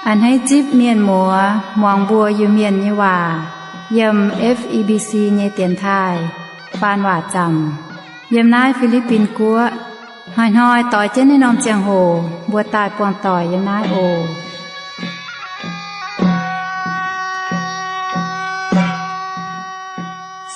A'hneiv zipv mienh muoz muangx mbuo Iu-Mienh nyei waac yiem F E B C nyei dienx taaih faan waac zaamc yiem naaiv Fi^li^bin Guoqv. Hnoi-hnoi doix jienv naaiv norm ziangh hoc mbuo daaih buangh doic yiem naaiv oc.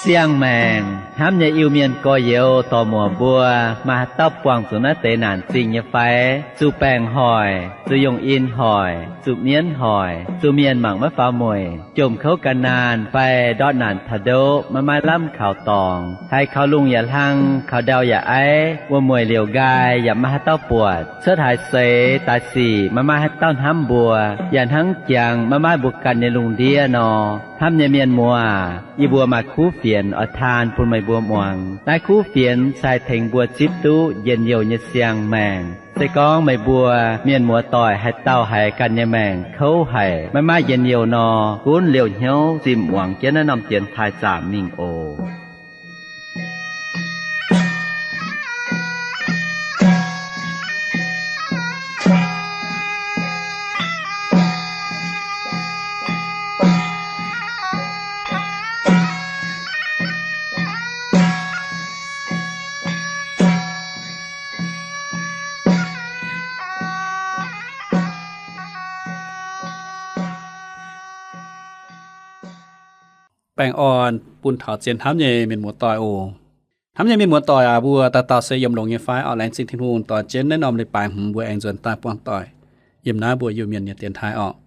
Siang-maengc hnamv nyei Iu-Mienh gorx-youz dorc-muoc mbuo, maaih haaix dauh buangh zuqc naaiv deix naanc zingh nyei fai? Zuqc baengc hoic, zuqc yungh in hoic, zuqc mienv hoic, zuqc mienh mangc maiv faaux mueic, jomc kouv gan naanh fai ndortv naanc taux ndoqv maiv maaih lamh kaux dorngx, haiz kaux lungh yaac hlang, kaux ndau yaac aiv, wuom-mueic liouc nqaai yaac maiv maaih haaix dauh buatc, cuotv haaix seix daaih sic maiv maaih haaix dauh hnamv mbuo, yaac hnangv jangx maiv maaih mbuo ganh nyei lungh ndiev nor. Hnamv nyei mienh muoz, yie mbuo maaih kuv fienx oix taan bun meih mbuo muangx. Naaiv kuv fienx se haih tengx mbuo zipv duqv njien-youh nyei siang-maengc. Se gorngv meih mbuo mienh muoz-doic haaix dauh haiz ganh nyei maengc kouv haic, maiv maaih njien-youh nor, gunv liouh hnyouv zinh muangx jienv naaiv norm dienx taaih zaamc mingh oc. Baengh orn bun taux zien hnamv nyei mienh muoz-doic oc. Hnamv nyei mienh muoz-doic aac, mbuo dauh dauh se yiem longx nyei fai orqc? Laengz zingh Tin-Hungh dorh jienv naaiv norm leiz-baaix hmz mbuo aengx nzuonx daaih buangh doic yiem naaiv mbuo Iu-Mienh nyei dienx taaih orqc.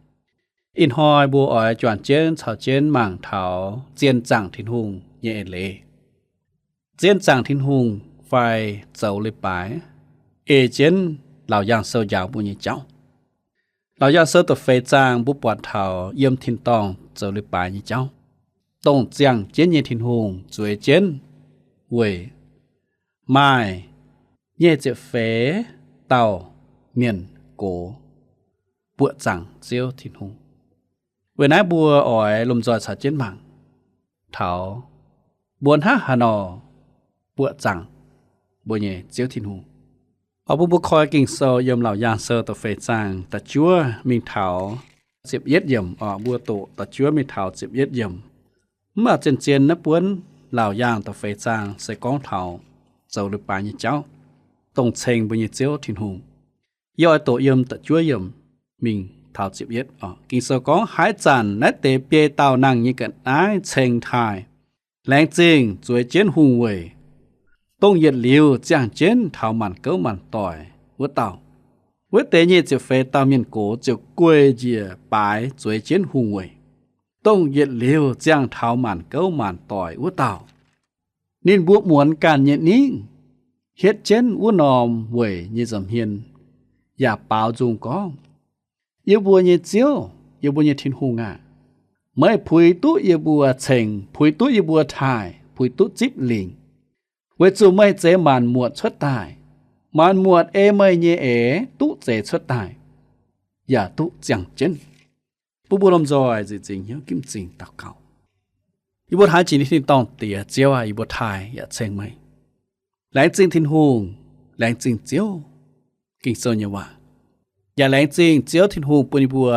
Ih hnoi mbuo oix juangc jienv caux jienv mangc taux zien zaangc Tin-Hungh nyei eix leiz. Zien zaangc Tin-Hungh fai zoux leiz-baaix ei jienv Laauc Yaangh Sou njaaux mbuo nyei jauv. Laauc Yaangh Sou da'feix zaang mbuo buatc taux yiem tin-dorngh zoux leiz-baaix nyei jauv, dongh ziangh jienv nyei Tin-Hungh zueiz jienv weic maaih nyic ziepc feix dauh mienh gox buoqc zaangc Ziouv Tin-Hungh. Weic naaiv mbuo oix lomh nzoih caux jienv mangc taux mbuo hnangv haaix nor buoqc zaangc mbuo nyei Ziouv Tin-Hungh. Oix bun mbuo koi Ging-Sou yiem Laauc Yaangh Sou da'feix zaang da'juov mingh taux ziepc yietv yiemc oc. Mbuo doqc da'juov mingh taux ziepc yietv yiemc. Mv baac zien-zien naaiv buonv Laauc Yaangh da'feix zaang se gorngv taux zoux leiz-baaix nyei jauv, dongh ceng mbuo nyei Ziouv Tin-Hungh. Yie oix doqc yiem da'juov yiemc mingh taux ziepc yietv oc. Ging-Sou gorngv, Haaix zanc naaiv deix biei dauh nangh nyei ga'naaiv ceng taaih, laengz zingh zueiz jienv hungh weic, dongh yietc liuz ziangh jienv taux maanc gouv maanc doic wuov dauh, wuov deix nyic ziepc feix dauh mienh gox ziouc guei njiec baaix zueiz jienv hungh weic, dongh yietc liuz ziangh taux maanc gouv maanc doic wuov dauh. Ninh mbuo muonz ganh nyei ningv, hietv jienv wuov norm weic nyei nza'hmien, yaac baaux nzung gorngv, Yie mbuo nyei Ziouv, yie mbuo nyei Tin-Hungh aah! Meih puix duqv yie mbuo ceng, puix duqv yie mbuo taaih, puix duqv zipv lingc, weic zuqc meih zeix maanc muotc cuotv daaih. Maanc muotc ei meih nyei eix duqv zeix cuotv daaih, yaac duqv ziangh jienv. Bun mbuo lomh nzoih nzieqc zingx hnyouv ginv zingh daux gaux. Yie mbuo hnamv jiex nyei tin-dorngh Diex, Ziouv aac, yie mbuo taaih yaac ceng meih. Laengz zingh Tin-Hungh, laengz zingh Ziouv Ging-Sou nyei waac, yaac laengz zingh Ziouv Tin-Hungh bun yie mbuo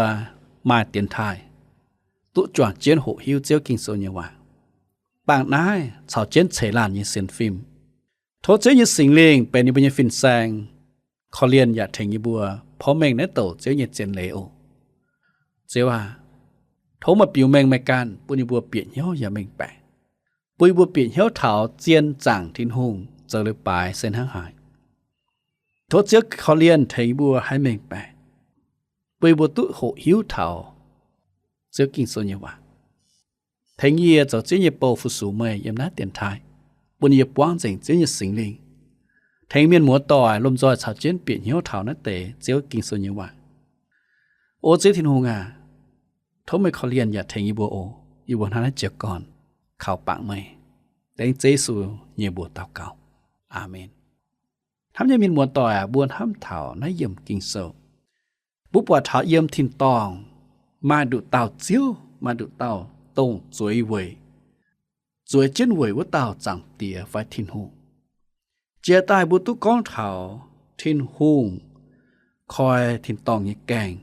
maaih dienx taaih, duqv juangc jienv hoqc hiuv Ziouv Ging-Sou nyei waac, bangc naaiv caux jienv ceix laanh nyei sienx fim. Tov Ziouv nyei Singx Lingh benx yie mbuo nyei fin-saeng, korv-lienh yaac tengx yie mbuo porv mengh naaiv douc Ziouv nyei zien leiz oc. Ziouv aac, tov meih biux mengh meih ganh bun yie mbuo bieqc hnyouv yaac mengh baeqc, bun yie mbuo bieqc hnyouv taux zien zaangc Tin-Hungh zoux leiz-baaix se hnangv haaix. Tov Ziouv korv-lienh tengx yie mbuo haih mengh baeqc, bun yie mbuo duqv hoqc hiuv taux Ziouv Ging-Sou nyei waac. Tengx yie zoux Ziouv nyei bou fu-sux meih yiem naaiv dienx taaih, bun yie buangv nzengc Ziouv nyei Singx Lingh, tengx mienh muoz-doic lomh nzoih caux jienv bieqc hnyouv taux naaiv deix Ziouv Ging-Sou nyei waac. O Ziouv Tin-Hungh aac, tov meih korv-lienh yaac tengx yie mbuo oc. Yie mbuo hnangv naaiv jiez gorn kaux bangc meih, dengv Ziouv Yesu nyei mbuox daux gaux. Aamen. Hnamv nyei mienh muoz-doic aac, mbuo hnamv taux naaiv yiemc Ging-Sou, mbuo buatc taux yiem tin-dorngh maaih nduqc dauh Ziouv, maaih nduqc dauh dongh zueiz weic, zueiz jienv weic wuov dauh Zaangc Diex fai Tin-Hungh. Jiex daaih mbuo duqv gorngv taux Tin-Hungh koi tin-dorngh nyei gaengh,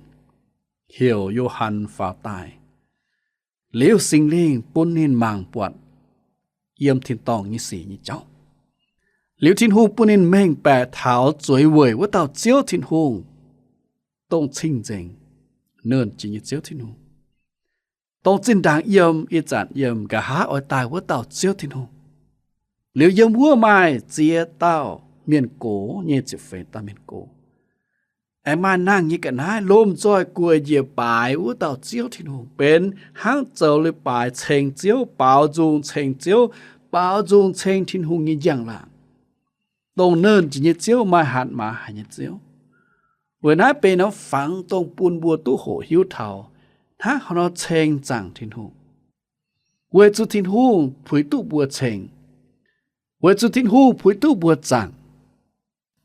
heuc Yo^han faaux daaih. Liuz Singx Lingh bun ninh mangc buatc yiem tin-dorngh nyei sic nyei jauv. Liuz Tin-Hungh bun ninh mengh baeqc taux zueiz weic wuov dauh Ziouv Tin-Hungh, dongh cing-nzengc, nernh jiex nyei Ziouv Tin-Hungh, dongh zinh ndaangc yiem, ih zanc yiem, nqa'haav oix daaih wuov dauh Ziouv Tin-Hungh. Liuz yiem wuov maaih ziex dauh mienh gox nyei ziepc feix dauh mienh gox, aengx maaih nangh nyei ga'naaiv lomh nzoih gueic njiec baaix wuov dauh Ziouv Tin-Hungh, benx hnangv zoux leiz-baaix ceng Ziouv, baaux nzung ceng Ziouv, baaux nzung ceng Tin-Hungh nyei njang-laangc, dongh nernh jiex nyei Ziouv, maaih hatc maaz haic nyei Ziouv. Weic naaiv benx norm fangx dongh bun mbuo duqv hoqc hiuv taux hnangv haaix nor ceng zaangc Tin-Hungh. Weic zuqc Tin-Hungh puix duqv mbuo ceng, weic zuqc Tin-Hungh puix duqv mbuo zaangc.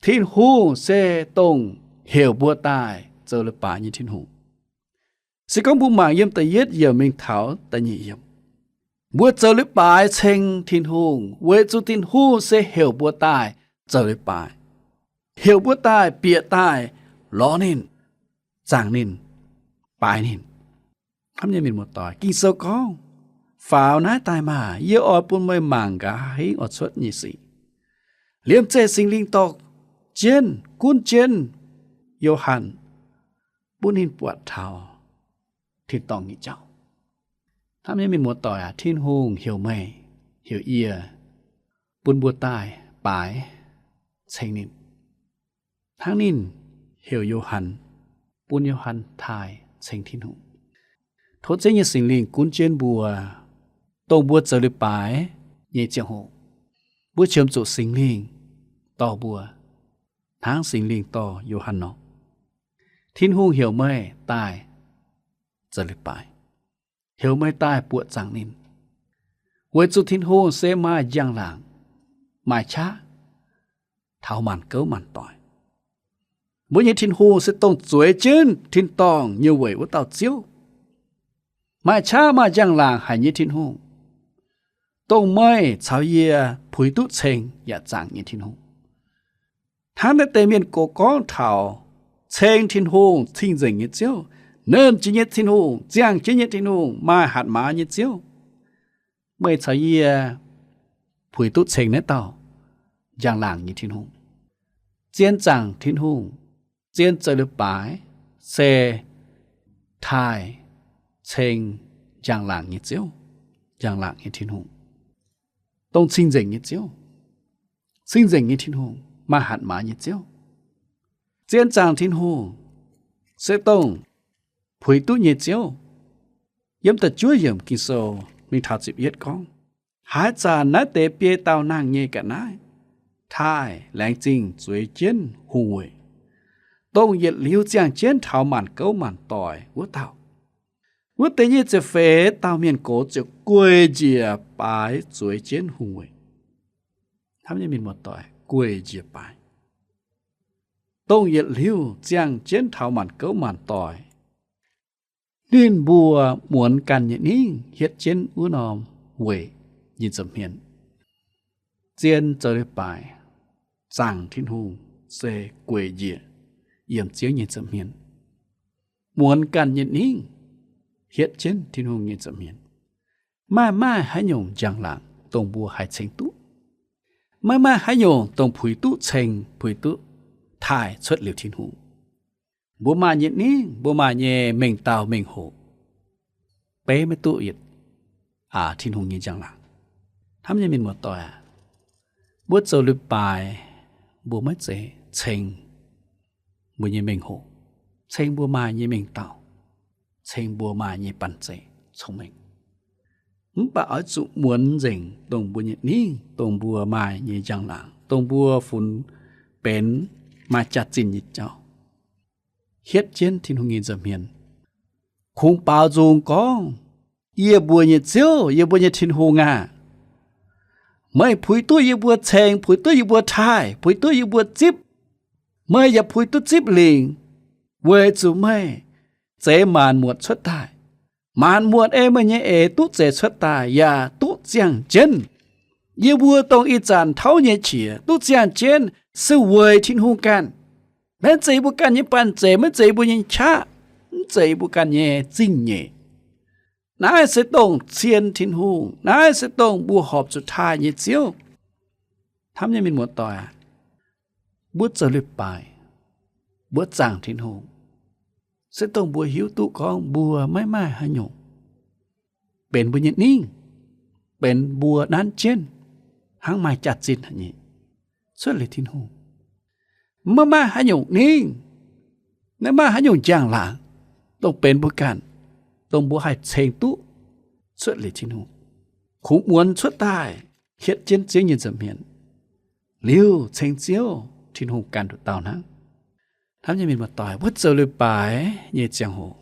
Tin-Hungh se dongh heuc mbuo daaih zoux leiz-baaix nyei Tin-Hungh. Se gorngv mbuo mangc yiem da'yietv yiemc mingh taux da'nyeic yiemc, mbuo zoux leiz-baaix ceng Tin-Hungh weic zuqc Tin-Hungh se heuc mbuo daaih zoux leiz-baaix, heuc mbuo daaih bieqc daaih lorz ninh, zaangc ninh, baaix ninh. Hnamv nyei mienh muoz-doic, Ging-Sou gorngv, faaux naaiv daaih maah! Yie oix bun meih mangc nqa'haav hingv oix cuotv nyei sic. Liemh zeih Singx Lingh dorh jienv, gunv jienv Yo^han, bun ninh buatc taux tin-dorngh nyei jauv. Hnamv nyei mienh muoz-doic aac, Tin-Hungh heuc meih, heuc yie, bun mbuo daaih baaix ceng ninh, hnangv ninh heuc Yo^han, bun Yo^han taaih ceng Tin-Hungh. Tov Ziouv nyei Singx Lingh gunv jienv mbuo, dongh mbuo zoux leiz-baaix nyei ziangh hoc, mbuo qiemx zuqc Singx Lingh dorh mbuo, hnangv Singx Lingh dorh Yo^han nor. Tin-Hungh heuc meih daaih zoux leiz-baaix, heuc meih daaih buoqc zaangc ninh, weic zuqc Tin-Hungh se maaih njang-laangc, maaih qaqv taux maanc gouv maanc doic. Mbuo nyei Tin-Hungh se dongh zueiz jienv tin-dorngh nyei weic wuov dauh Ziouv, maaih qaqv maaih njang-laangc haic nyei Tin-Hungh, dongh meih caux yie puix duqv ceng yaac zaangc nyei Tin-Hungh. Hnangv naaiv deix mienh gox gorngv taux ceng Tin-Hungh, cing-nzengc nyei Ziouv, nernh jiex nyei Tin-Hungh, ziangh jienv nyei Tin-Hungh, maaih hatc maaz nyei Ziouv, meih caux yie puix duqv ceng naaiv dauh njang-laangc nyei Tin-Hungh. Zien zaangc Tin-Hungh, zien zoux leiz-baaix se taaih ceng njang-laangc nyei Ziouv, njang-laangc nyei Tin-Hungh, dongh cing-nzengc nyei Ziouv, cing-nzengc nyei Tin-Hungh, maaih hatc maaz nyei Ziouv. Zien zaangc Tin-Hungh se dongh puix duqv nyei Ziouv. Yiem da'juov yiemc Ging-Sou mingh taux ziepc yietv gorngv, haaix zanc naaiv deix biei dauh nangh nyei ga'naaiv taaih laengz zingh zueiz jienv hungh weic, dongh yietc liuz ziangh jienv taux maanc gouv maanc doic wuov dauh, wuov deix nyei ziepc feix dauh mienh gox ziouc gueic njiec baaix zueiz jienv hungh weic. Hnamv nyei mienh muoz-doic, gueic njiec baaix, dongh yietc liuz ziangh jienv taux maanc gouv maanc doic, ninh mbuo muonz ganh nyei ningv hietv jienv wuov norm weic nyei nza'hmien. Zien zoux leiz-baaix, zaangc Tin-Hungh se gueic njiec yiem Ziouv nyei nza'hmien, muonz ganh nyei ningv hietv jienv Tin-Hungh nyei nza'hmien. Maiv maaih haaix nyungc njang-laangc dongh mbuo haih ceng duqv. Maiv maaih haaix nyungc dongh puix duqv ceng, puix duqv taaih cuotv liuz Tin-Hungh. Mbuo maaih nyei ningv, mbuo maaih nyei mengh dauh mengh hoc, beiv maiv duqv yietc aac Tin-Hungh nyei njang-laangc. Hnamv nyei mienh muoz-doic aac, mbuo zoux leiz-baaix, mbuo maiv zeiz ceng mbuo nyei mengh hoc, ceng mbuo maaih nyei mengh dauh, ceng mbuo maaih nyei banh zeic cong-mengh. Mv baac oix zuqc muonz nzengc dongh mbuo nyei ningv, dongh mbuo maaih nyei njang-laangc, dongh mbuo funx benx maaih jaax-zinh nyei jauv, hietv jienv Tin-Hungh nyei nza'hmien, kungx baaux nzung gorngv, Yie mbuo nyei Ziouv, yie mbuo nyei Tin-Hungh aac, meih puix duqv yie mbuo ceng, puix duqv yie mbuo taaih, puix duqv yie mbuo zipv. Meih yaac puix duqv zipv lingc, weic zuqc meih zeix maanc muotc cuotv daaih. Maanc muotc ei meih nyei eix duqv zeix cuotv daaih yaac duqv ziangh jienv. Yie mbuo dongh ih zanc tauv nyei qiex duqv ziangh jienv se weic Tin-Hungh ganh. Maiv zeiz mbuo ganh nyei banh zeic, maiv zeiz mbuo nyei qaqv. mv zeiz yie mbuo ganh nyei zingh nyeic. Naaiv se dongh cien Tin-Hungh. Naaiv se dongh mbuo horpc zuqc taaih nyei Ziouv. Hnamv nyei mienh muoz-doic, mbuo zoux leiz-baaix, mbuo zaangc Tin-Hungh, se dongh mbuo hiuv duqv gorngv mbuo maiv maaih haaix nyungc benx mbuo nyei ningv, benx mbuo nanv jienv hnangv maaih jaax-zinh haic nyei, cuotv liuz Tin-Hungh. Maiv maaih haaix nyungc ningv, maiv maaih haaix nyungc njang-laangc, dongh benx mbuo ganh, dongh mbuo haih ceng duqv, cuotv liuz Tin-Hungh. Kungx muonz cuotv daaih hietv jienv Ziouv nyei nza'hmien, liuz ceng Ziouv Tin-Hungh ganh nduqc dauh hnangv. Hnamv nyei mienh muoz-doic, mbuo zoux leiz-baaix nyei ziangh hoc,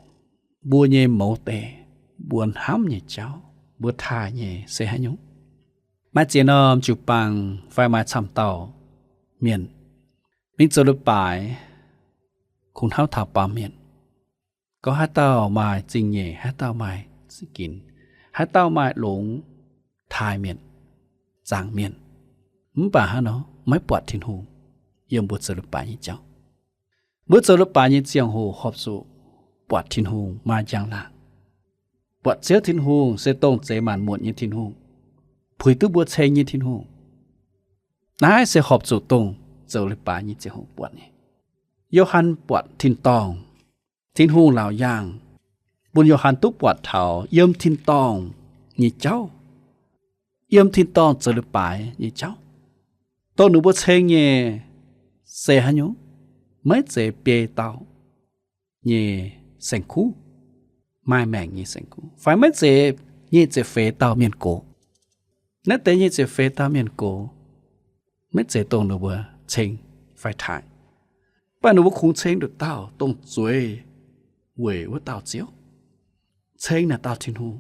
mbuo nyei mouz deix, mbuo hnamv nyei jauv, mbuo taaih nyei se haaix nyungc? Maaih ziex norm jiu-baang fai maaih camv dauh mienh mingh zoux leiz-baaix, kungx hnamv taux baamh mienh, gorngv haaix dauh maaih zingh nyeic, haaix dauh maaih zingh ginx, haaix dauh maaih longx, taaih mienh, zaangc mienh. Mv baac hnangv nor maiv buatc Tin-Hungh yiem mbuo zoux leiz-baaix nyei jauv. Mbuo zoux leiz-baaix nyei ziangh hoc horpc zuqc buatc Tin-Hungh maaih njang-laangc. Buatc Ziouv Tin-Hungh se dongh zeix maanc muotc nyei Tin-Hungh, puix duqv mbuo ceng nyei Tin-Hungh. Naaiv se horpc zuqc dongh zoux leiz-baaix nyei ziangh hoc buatc nyei. Yo^han buatc tin-dorngh, Tin-Hungh laauc yaangh bun Yo^han duqv buatc taux yiem tin-dorngh nyei jauv, yiem tin-dorngh zoux leiz-baaix nyei jauv, dongh ninh mbuo ceng nyei se haaix nyungc? Maiv zeiz biei dauh nyei saeng-kuv, maaih maengc nyei saeng-kuv, fai maiv zeiz nyic ziepc feix dauh mienh gox. Naaiv deix nyic ziepc feix dauh mienh gox maiv zeiz dongh ninh mbuo ceng fai taaih, mv baac ninh mbuo kungx ceng nduqc dauh dongh zueiz weic wuov dauh Ziouv, ceng naaic dauh Tin-Hungh,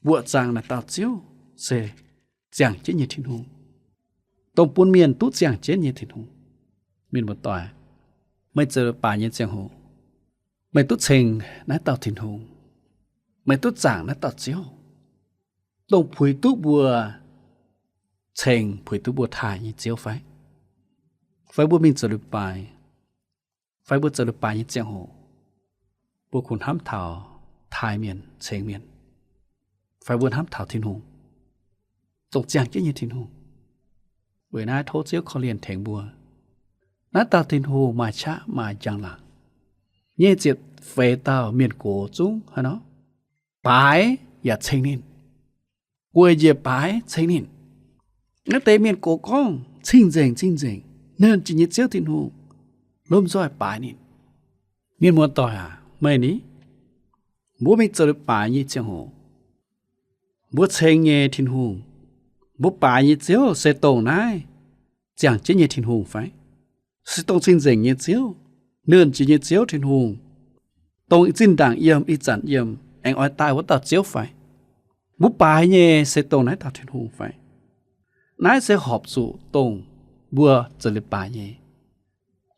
mbuoqc zaangc naaic dauh Ziouv se ziangh jienv nyei Tin-Hungh, dongh bun mienh duqv ziangh jienv nyei Tin-Hungh. Mienh muoz-doic, meih zoux leiz-baaix nyei ziangh hoc, meih duqv ceng naaiv dauh Tin-Hungh, meih duqv zaangc naaiv dauh Ziouv, dongh puix duqv mbuo ceng, puix duqv mbuo taaih nyei Ziouv fai? Fai mbuo mingh zoux leiz-baaix, fai mbuo zoux leiz-baaix nyei ziangh hoc, mbuo kungx hnamv taux taaih mienh, ceng mienh, fai mbuo hnamv taux Tin-Hungh, dongh ziangh jienv nyei Tin-Hungh? Weic naaiv tov Ziouv korv-lienh tengx mbuo. Naaiv dauh Tin-Hungh maaih qaqv maaih njang-laangc. Nyic ziepc feix dauh mienh gox zungv haaix nor, baaix yaac ceng ninh, weic njiec baaix ceng ninh. Naaiv deix mienh gox gorngv cing-nzengc, cing-nzengc, nernh jiex nyei Ziouv Tin-Hungh lomh nzoih baaix ninh. Mienh muoz-doic aac, meih ni, mbuo mingh zoux leiz-baaix nyei ziangh hoc, mbuo ceng nyei Tin-Hungh, mbuo baaix nyei Ziouv se dongh naaiv ziangh jienv nyei Tin-Hungh fai? Se dongh cing-nzengc nyei Ziouv, nernh jiex nyei Ziouv Tin-Hungh, dongh zinh ndaangc yiem, ih zanc yiem, aengx oix daaih wuov dauh Ziouv fai? Mbuo baaix nyei se dongh naaiv dauh Tin-Hungh fai? Naaiv se horpc zuqc dongh mbuo zoux leiz-baaix nyei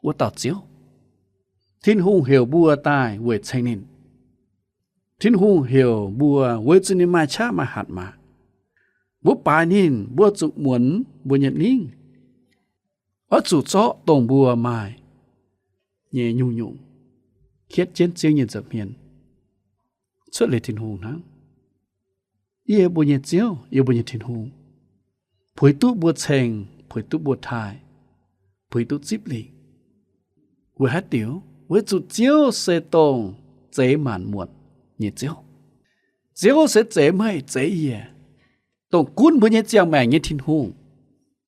wuov dauh Ziouv. Tin-Hungh heuc mbuo daaih weic ceng ninh. Tin-Hungh heuc mbuo weic zuqc ninh maaih qaqv maaih hatc maah. Mbuo baaix ninh, mbuo zuqc muonz mbuo nyei ningv, oix zuqc zorqv dongh mbuo maaih nyei nyungc-nyungc hietv jienv Ziouv nyei nza'hmien, cuotv liuz Tin-Hungh hnangv. Yie mbuo nyei Ziouv, yie mbuo nyei Tin-Hungh, puix duqv mbuo ceng, puix duqv mbuo taaih, puix duqv zipv lingc. Weic haaix diuc? Weic zuqc Ziouv se dongh zeix maanc muotc nyei Ziouv. Ziouv se zeix meih zeix yie, dongh gunv mbuo nyei ziangh maengc nyei Tin-Hungh,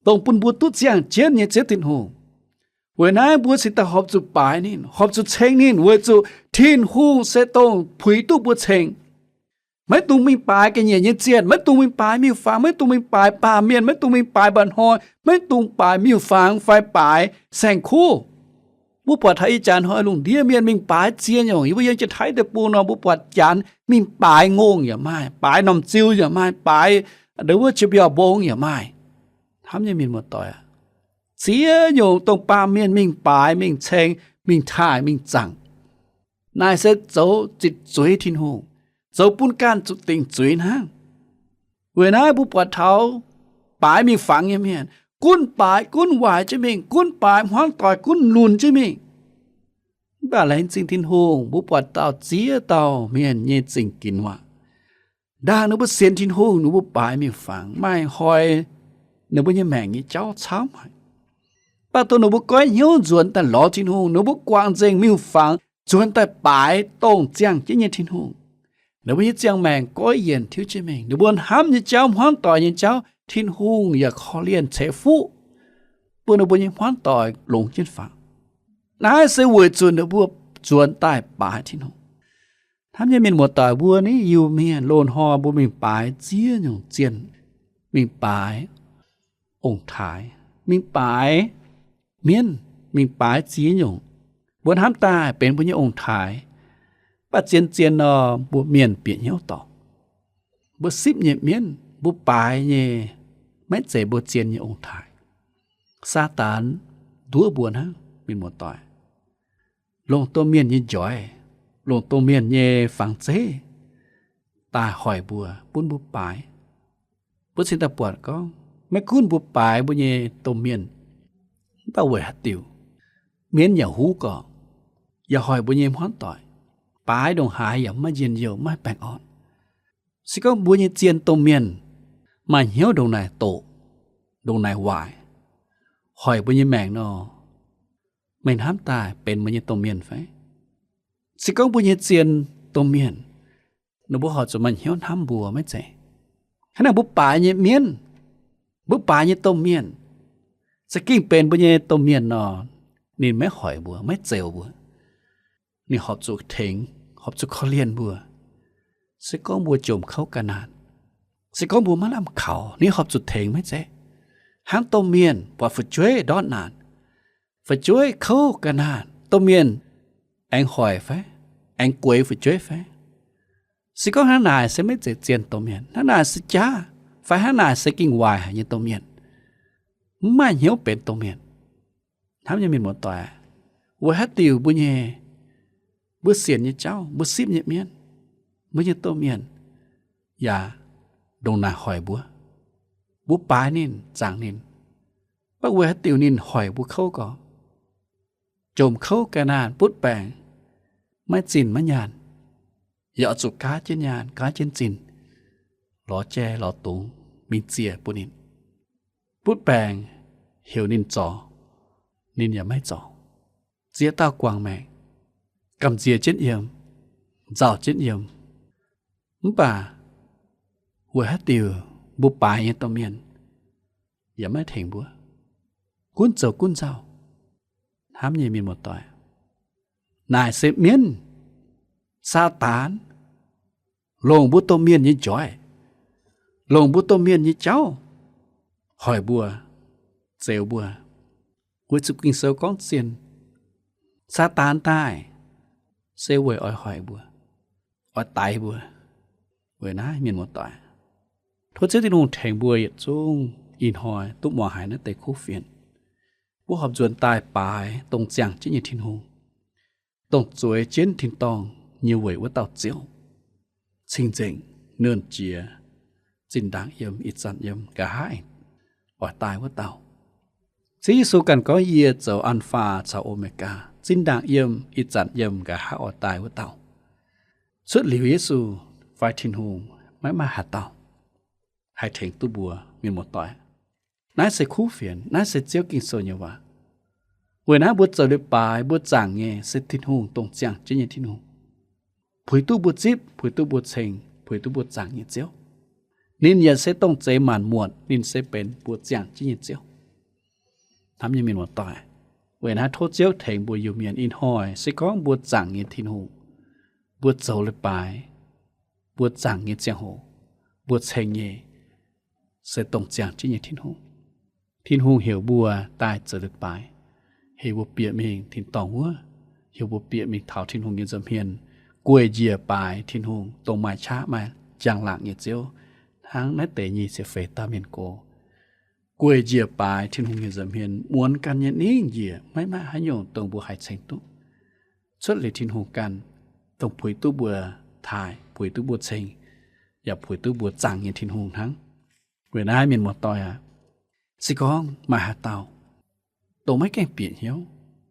dongh bun mbuo duqv ziangh jienv nyei Ziouv Tin-Hungh. Weic naaiv mbuo cingx daaih horpc zuqc baaix ninh, horpc zuqc ceng ninh, weic zuqc Tin-Hungh se dongh puix duqv mbuo ceng. Maiv dungx mingh baaix ga'nyiec nyei zietc, maiv dungx mingh baaix miuc-fangx, maiv dungx mingh baaix baamh mienh, maiv dungx mingh baaix mba'hnoi, maiv dungx baaix miuc-fangx fai baaix saeng-kuv. Mbuo buatc taux ih jaax hnoi lungh ndiev mienh mingh baaix ziex nyungc. Yie mbuo yiem Janx-Taiv deic-bung nor, mbuo buatc Janx mingh baaix ngongh yaac maaih, baaix norm ziu yaac maaih, baaix ndau wuov jiex mbiauh mbong yaac maaih. Hnamv nyei mienh muoz-doic aac, ziex nyungc dongh baamh mienh mingh baaix, mingh ceng, mingh taaih, mingh zaangc, naaic se zoux zitc zuiz Tin-Hungh, zoux bun ganh zuqc dingc zuiz hnangv. Weic naaiv mbuo buatc taux baaix miuc-fangx nyei mienh, gunv baaix gunv waaic jienv mingh, gunv baaix hmuangv doic gunv lunx jienv mingh. Mv baac laengz zingh Tin-Hungh, mbuo buatc dauh ziex dauh mienh nyei zingh ginx waac. Ndaangc ninh mbuo sienx Tin-Hungh, ninh mbuo baaix miuc-fangx, maaih hnoi ninh mbuo nyei maengc nyei jauv camv haic. Mv baac dongh ninh mbuo goiv hnyouv nzuonx daaih lorz Tin-Hungh, ninh mbuo guangc nzengc miuc-fangx nzuonx daaih baaix dongh ziangh jienv nyei Tin-Hungh, ninh mbuo nyei ziangh maengc goiv yienc tiuv jienv mingh. Ninh mbuo hnamv nyei jauv, hmuangv doic nyei jauv, Tin-Hungh yaac korv-lienh ceix fuqv bun ninh mbuo nyei hmuangv doic longx jienv faaux. Naaiv se weic zuqc ninh mbuo nzuonx daaih baaix Tin-Hungh. Hnamv nyei mienh muoz-doic, mbuo naaiv Iu-Mienh loz-hnoi mbuo mingh baaix ziex nyungc zienh, mingh baaix ong-taaix, mingh baaix mienv, mingh baaix ziex nyungc. Mbuo hnamv daaih benx mbuo nyei ong-taaix, mv baac zien-zien nor mbuo mienh bieqc hnyouv dorngc. Mbuo sipv nyei mienv, mbuo baaix nyei maiv zeiz mbuo zien nyei ong-taaix. Saadaan nduov mbuo hnangv, mienh muoz-doic. Longc domh mienh nyei njoiz, longc domh mienh nyei fangx zeiv daaih hoic mbuo, bun mbuo baaix. Mbuo cingx daaih buatc gorngv, maiv gunv mbuo baaix mbuo nyei domh mienh, mv baac weic haaix diuc mienv yaac huv gorqv, yaac hoic mbuo nyei hmuangv doic, baaix ndongc haaix yaac maiv njien-youh, maiv baengh orn. Se gorngv mbuo nyei zien domh mienh maaih hnyouv ndongc naaic doqc, ndongc naaic waaic, hoic mbuo nyei maengc nor, meih hnamv daaih benx mbuo nyei domh mienh fai? Se gorngv mbuo nyei zien domh mienh, ninh mbuo horpc zuqc maaih hnyouv hnamv mbuo maiv zeiz? Hnangv naaic mbuo baaix nyei mienv, mbuo baaix nyei domh mienh, za'gengh benx mbuo nyei domh mienh nor, ninh maiv hoic mbuo, maiv zeux mbuo. Ninh horpc zuqc tengx, horpc zuqc korv-lienh mbuo. Se gorngv mbuo jomc kouv ga'naanc, se gorngv mbuo maiv lamh kaux, ninh horpc zuqc tengx maiv zeiz? Hnangv domh mienh buatc fu'jueiv ndortv naanc, fu'jueiv kouv ga'naanc, domh mienh aengx hoic fai? Aengx gueix fu'jueiv fai? Se gorngv hnangv naaic se maiv zeiz zien domh mienh. Hnangv naaic se jaav, fai hnangv naaic se gengh waaic haic nyei domh mienh. Mv maaih hnyouv benx domh mienh. Hnamv nyei mienh muoz-doic, weic haaix diuc mbuo nyei, mbuo sienx nyei jauv, mbuo sipv nyei mienv, mbuo nyei domh mienh yaac ndongc naaic hoic mbuo? Mbuo baaix ninh, zaangc ninh, mv baac weic haaix diuc ninh hoic mbuo kouv gorx? Jomc kouv ga'naanc, butv baengc, maiv zinh maiv nyaanh, yaac oix zuqc gaatv jienv nyaanh, gaatv jienv zinh, lorz jai lorz dungz mingh ziec bun ninh. Butv baengc heuc ninh zorc, ninh yaac maiv zorc. Ziex dauh guangc maengc, gamh nziex jienv yiem, nzauh jienv yiem. Mv baac weic haaix diuc mbuo baaix nyei domh mienh yaac maiv tengx mbuo, gunv zoux gunv nzauh? Hnamv nyei mienh muoz-doic, naaic se mienv, Saadaan, longc mbuo domh mienh nyei njoic, longc mbuo domh mienh nyei jauv hoic mbuo, zeux mbuo. Weic zuqc Ging-Sou gorngv zien, Saadaan daaih se weic oix hoic mbuo, oix daix mbuo. Weic naaiv mienh muoz-doic, tov Ziouv Tin-Hungh tengx mbuo yietc zungv ih hnoi duqv muangx haiz naaiv deix kuv fienx. Mbuo horpc nzuonx daaih baaix dongh ziangh jienv nyei Tin-Hungh, dongh zueiz jienv tin-dorngh nyei weic wuov dauh Ziouv, cing-nzengc, nernh jiex, zinh ndaangc yiem, ih zanc yiem, nqa'haav oix daaih wuov dauh. Ziouv Yesu ganh gorngv, Yie zoux An^faa caux O^me^gaa, zinh ndaangc yiem, ih zanc yiem, nqa'haav oix daaih wuov dauh. Cuotv liuz Yesu fai Tin-Hungh, maiv maaih haaix dauh haih tengx duqv mbuo, mienh muoz-doic. Naaiv se kuv fienx, naaiv se Ziouv Ging-Sou nyei waac. Weic naaiv mbuo zoux leiz-baaix, mbuo zaangc nyei se Tin-Hungh, dongh ziangh jienv nyei Tin-Hungh, puix duqv mbuo zipv, puix duqv mbuo ceng, puix duqv mbuo zaangc nyei Ziouv. Ninh yaac se dongh zeix maanc muotc, ninh se benx mbuo ziangh jienv nyei Ziouv. Hnamv nyei mienh muoz-doic, weic naaiv tov Ziouv tengx mbuo Iu-Mienh ih hnoi se gorngv mbuo zaangc nyei Tin-Hungh, mbuo zoux leiz-baaix, mbuo zaangc nyei ziangh hoc, mbuo ceng nyei se dongh ziangh jienv nyei Tin-Hungh. Tin-Hungh heuc mbuo daaih zoux leiz-baaix, heuc mbuo bieqc mingh tin-dorngh wuov, heuc mbuo bieqc mingh taux Tin-Hungh nyei nza'hmien, gueic njiec baaix Tin-Hungh, dongh maaih qaqv maaih njang-laangc nyei Ziouv, hnangv naaiv deix nyic ziepc feix dauh mienh gox gueic njiec baaix Tin-Hungh nyei nza'hmien, muonz ganh nyei ningv njiec, maiv maaih haaix nyungc dongh mbuo haih ceng duqv. Cuotv liuz Tin-Hungh ganh, dongh puix duqv mbuo taaih, puix duqv mbuo ceng, yaac puix duqv mbuo zaangc nyei Tin-Hungh hnangv. Weic naaiv mienh muoz-doic aac, se gorngv maaih haaix dauh dongh maiv gaengh bieqc hnyouv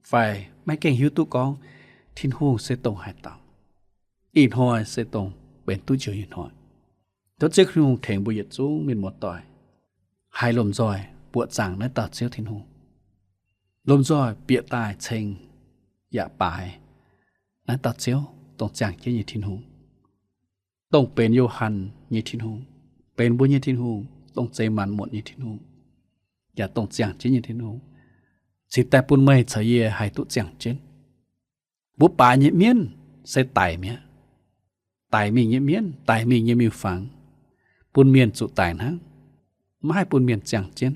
fai maiv gaengh hiuv duqv gorngv Tin-Hungh se dongh haaix dauh? Ih hnoi se dongh benx duqv njoux nyei hnoi. Tov Ziouv Tin-Hungh tengx mbuo yietc zungv mienh muoz-doic haih lomh nzoih buoqc zaangc naaiv dauh Ziouv Tin-Hungh, lomh nzoih bieqc daaih ceng yaac baaix naaiv dauh Ziouv, dongh ziangh jienv nyei Tin-Hungh, dongh benx Yo^han nyei Tin-Hungh, benx mbuo nyei Tin-Hungh, dongh zeix maanc muotc nyei Tin-Hungh, yaac dongh ziangh jienv nyei Tin-Hungh, cingx daaih bun meih caux yie haih duqv ziangh jienv. Mbuo baaix nyei mienv se daic mi'aqv. Daic mingh nyei mienv, daic mingh nyei miuc-fangx, bun mienh zuqc daic hnangv, maiv haih bun mienh ziangh jienv.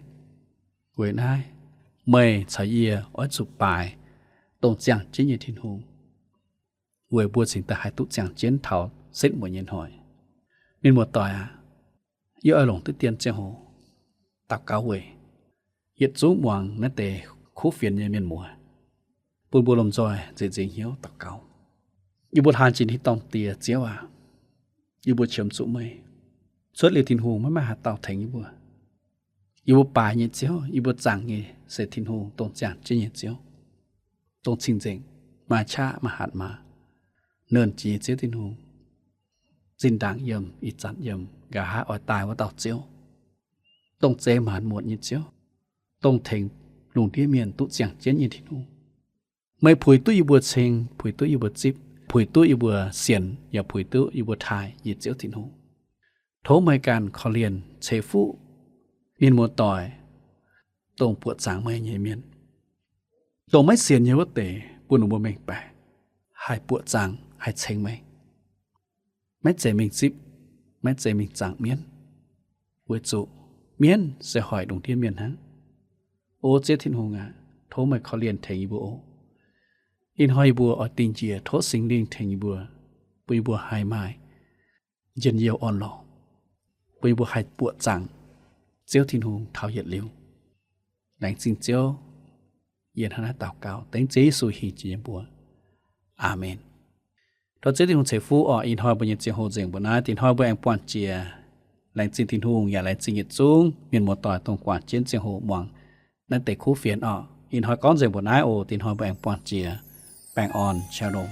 Weic naaiv, meih caux yie oix zuqc baaix dongh ziangh jienv nyei Tin-Hungh, weic mbuo cingx daaih haih duqv ziangh jienv taux setv mueiz nyei hnoi. Mienh muoz-doic aac, yie oix longc diqv dien ziangh hoc daux gaux weic yietc zungv muangx naaiv deix kuv fienx nyei mienh muoz, bun mbuo lomh nzoih nzieqc nzingc hnyouv daux gaux. Yie mbuo hlan jiex tin-dorngh Diex, Ziouv aac, yie mbuo qiemx zuqc meih. Cuotv liuz Tin-Hungh maiv maaih haaix dauh tengx yie mbuo. Yie mbuo baaix nyei Ziouv, yie mbuo zaangc nyei se Tin-Hungh, dongh ziangh jienv nyei Ziouv, dongh cing-nzengc, maaih qaqv maaih hatc maaz, nernh jiex nyei Ziouv Tin-Hungh, zinh ndaangc yiem, ih zanc yiem, nqa'haav oix daaih wuov dauh Ziouv, dongh zeix maanc muotc nyei Ziouv, dongh tengx lungh ndiev mienh duqv ziangh jienv nyei Tin-Hungh. Meih puix duqv yie mbuo ceng, puix duqv yie mbuo zipv, puix duqv yie mbuo sienx, yaac puix duqv yie mbuo taaih, yie Ziouv Tin-Hungh. Tov meih ganh korv-lienh ceix fuqv mienh muoz-doic, dongh buoqc zaangc meih nyei mienh, dongh maiv sienx nyei wuov deix, bun ninh mbuo mengh baeqc, haih buoqc zaangc, haih ceng meih. Maiv zeiz mingh zipv, maiv zeiz mingh zaangc mienv, weic zuqc mienv se hoic lungh ndiev mienh hnangv. O Ziouv Tin-Hungh aac, tov meih korv-lienh tengx yie mbuo oc. Ih hnoi yie mbuo oix dingh njiec, tov Singx Lingh tengx yie mbuo, bun yie mbuo haih maaih njien-youh orn-lorqc, bun yie mbuo haih buoqc zaangc Ziouv Tin-Hungh taux yietc liuz. Laengz zingh Ziouv. Yie hnangv naaiv daux gaux dengv Ziouv Yesu hingh jiex nyei mbuox. Aamen. Tov Ziouv Tin-Hungh ceix fuqv oc. Ih hnoi mbuo nyei ziangh hoc nzengc mbuo naaiv. Dingc hnoi mbuo aengx buangh jiex. Laengz zingh Tin-Hungh yaac laengz zingh yietc zungv mienh muoz-doic dongh guangc jienv ziangh hoc muangx naaiv deix kuv fienx oc. Ih hnoi gorngv nzengc mbuo naaiv oc. Dingc hnoi mbuo aengx buangh jiex. Baengh orn, shalom.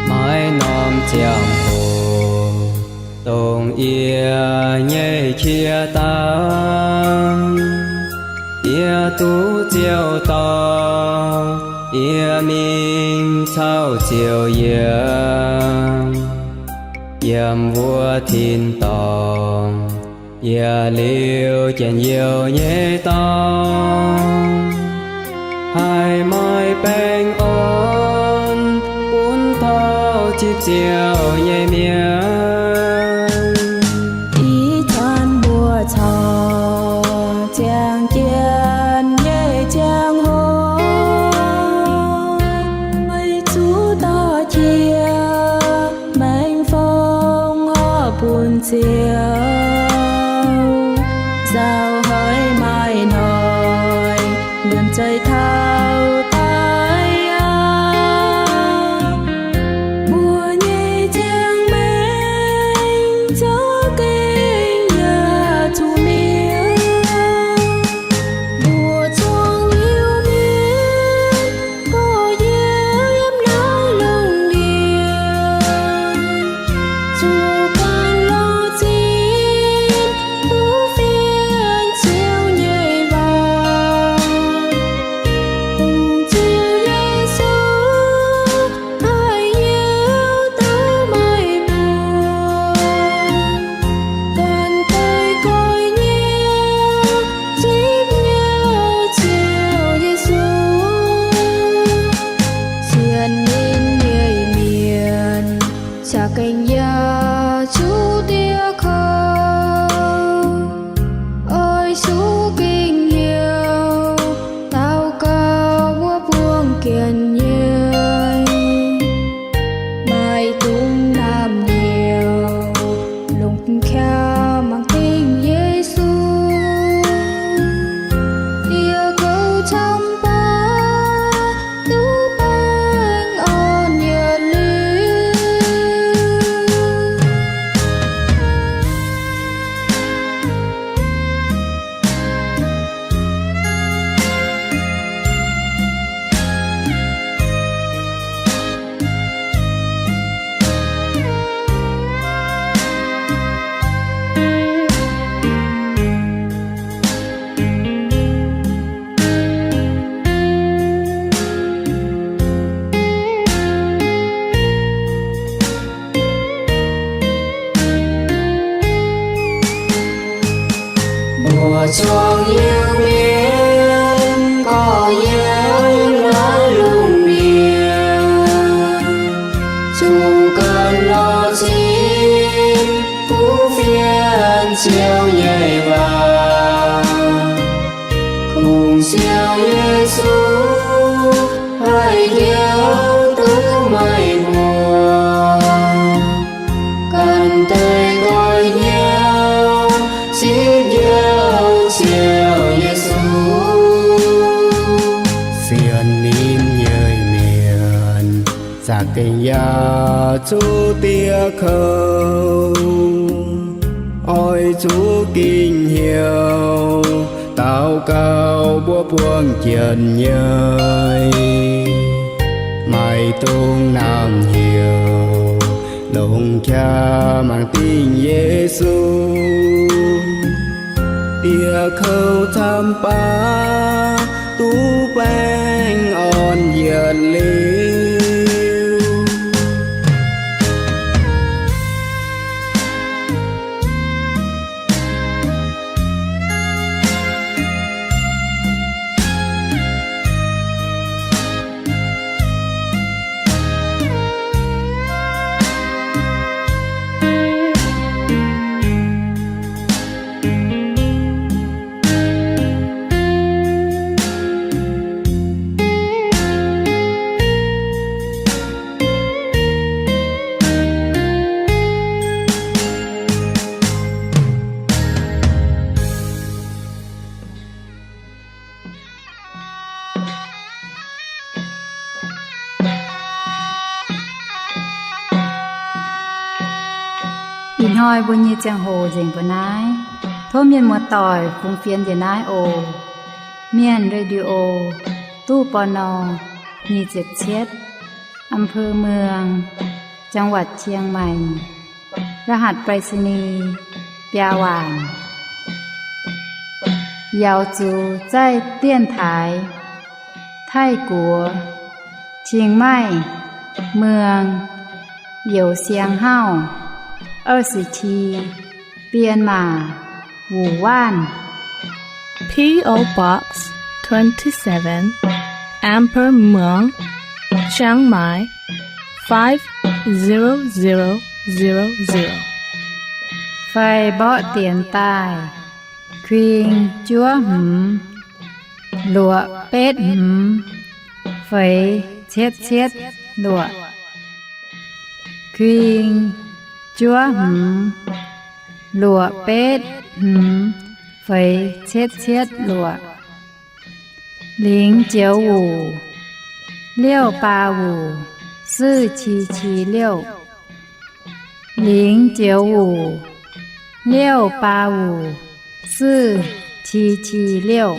Maiv norm ziangh hoc dongh yie nyei qiex daaih, yie duqv Ziouv dorh yie mingh caux Ziouv yiem. Yiem wuov tin-dorngh yie liuz njien-youh nyei dorngx, haih maaih baengh orn bun taux zipv Ziouv nyei mienh. Ih zanc mbuo corc ziangh jienv nyei ziangh hoc, meih zuqc dorh jiex maengx fong orv bun Ziouv, nzauh haiz maaih hnoi nzuonx zeih taux daaih aqv. Mbuo nyei ziangh maengx za'gengh yaac zuqc mi'aqv. Mbuo zuangx Iu-Mienh gorx-youz yiem naaiv lungh ndiev, zuqc ganh lorz zinh duqv fienx Ziouv nyei waac. Gorngv-youz mienh, gorngv-youz naaiv lungh ndiev, zungv ganh lorz zipv kuv fienx Ziouv nyei waac. Kungx Ziouv Yesu haih hnyouv duqv meih mbuo. Ganh deix goiv hnyouv zipv Ziouv, Ziouv Yesu. Sienx ninh nyei mienh zaqc gengh yaac zuqc dieh kouv. Oix zuqc gengh hnyouv daux gaux mbuo buangh jienh nyei. Maiv dungx nangh heuc longx qaqv mangc dingh Yesu. Dieh kouv camv baac duqv baengh orn yietc liuz. Ih hnoi mbuo nyei ziangh hoc nzengc mbuo naaiv. Tov mienh muoz-doic fungx fienx njiec naaiv oc. Mienh Radio, ตู้ ปณ. nyic ziepc cietv, อำเภอเมือง จังหวัดเชียงใหม่ รหัสไปรษณีย์ biaa waanc. Yaux zuqc zaih dienx taaix Taiv-Guoqv, เชียงใหม่ เมือง Youz Siang Hauv, 二十七 Bienh Maac, Wuc Waanv. P O Box twenty-seven, อำเภอเมือง เชียงใหม่ five zero zero zero zero. Fai mborqv dienx daaih: kuing juov hmz luoqc betv hmz feix cietv cietv luoqc. Kuing juov hmz luoqc betv hmz feix cietv cietv luoqc. 零九五 六八五 四七七六. 零九五 六八五 四七七六.